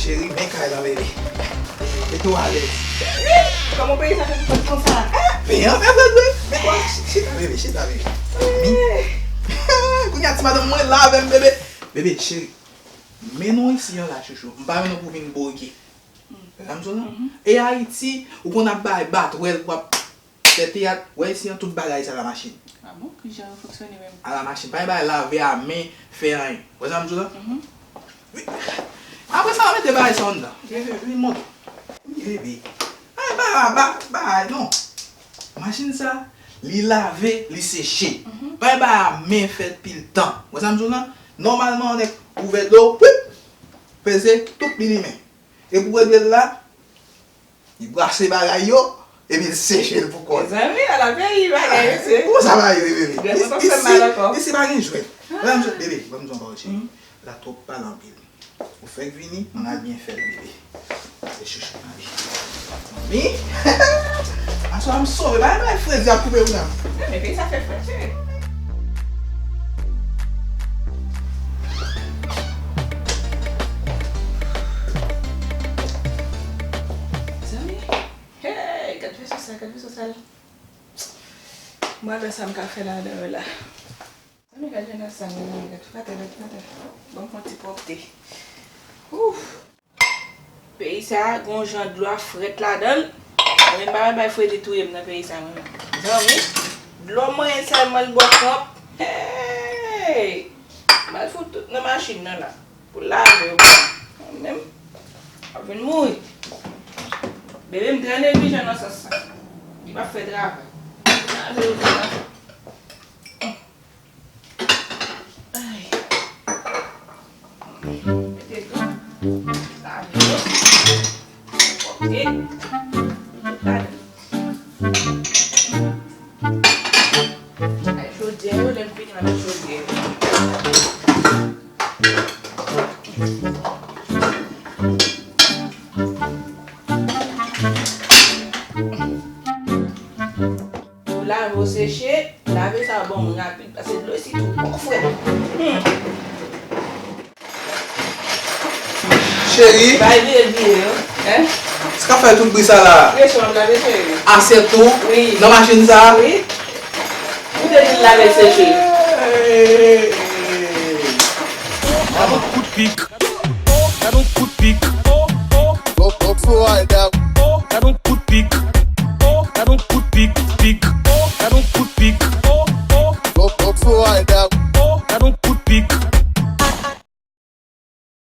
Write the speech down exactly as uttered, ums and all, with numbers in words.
Cheri, men kay la, bebe. Mete w alèz. Kòman peyi sa fè fèt konsa? Men an fè fèt vre. Men kwa, chita, bebe, chita, bebe. Mi. Kounye a, ti madanm mwen la avè m, bebe. Bebe, cheri, men nou isi an la, chouchou. M pa vin nou pou vin boge. Sa m di w la? E Ayiti, ou konn ap bay batwèl, w ap fè teyat. Wè isi an, tout bagay sa la machin. Ah bon? Kijan yo fonksyone menm? A la machin. Pa gen bagay lave a men, fè anyen. Wè sa m di w la? Wi. Apre sa, w mete bagay sa anndan. Wi, wi, wi, montre. Wi, wi, wi. Ay, ba, ba, ba, non. Machin sa, li lave, li seche. Pa gen bagay a men fè pil tan. Wè sa m di w la? Nòmalman, w nèk ouvè dlo, wip, peze, tout li limen. Epi w rete la, li brase bagay yo, epi l seche l pou kò l. Mezanmi, ala peyi bagay, mesye. Kòman sa va ye, bebe? Isi, isi pa gen jwèt. Ban m jwèt, bebe, ban m di w yon pawòl, cheri. La twòp pale anpil. Ou fèk vini, m al byen fè l, bebe. Se chouchou mami. Mami. Aswè a m sove, bay bay fredi ap koupe ou nan. Men peyi sa fè frèt, cheri. Zanmi. Hey, gad veso sal, gad veso sal. Mwen wè sa m ka fè ladan yo la. Zanmi, gad jan nan sal, mezanmi, gad atè, gad atè. Ban m fè yon ti pwòpte. Ouf. Peyi sa a, gon jan dlo a frèt ladan l. Mwen menm, pa bay fredi touye m nan peyi sa a, mwen menm. Zanmi, dlo mwen sèlman l bwè kanp. Hey! M al fout tout nan machin nan la. Pou lave yo pou mwen. Mwen menm, m ap vin mouri. Bebe m trè neglijan nan sans sa. Li p ap fè travay. Lave yo pou mwen. Ay. Mete dlo. Lave yo. Pwòpte. Tout ladan. Ay, chodyè yo, lè m fini, m ap met chodyè yo. Ou lave, ou seche, lave sa yo ban mwen rapid, paske dlo isi tou poko frèt. Hmm. Cheri. Bay vire l vire yo. Hein? Sa k ap fè tout bri sa la? Presyon ap lave, cheri. Asyèt tou? Wi. Nan machin sa? Wi. Ou te di l lave l seche. Hey. Gad yon kout pik. Gad yon kout pik.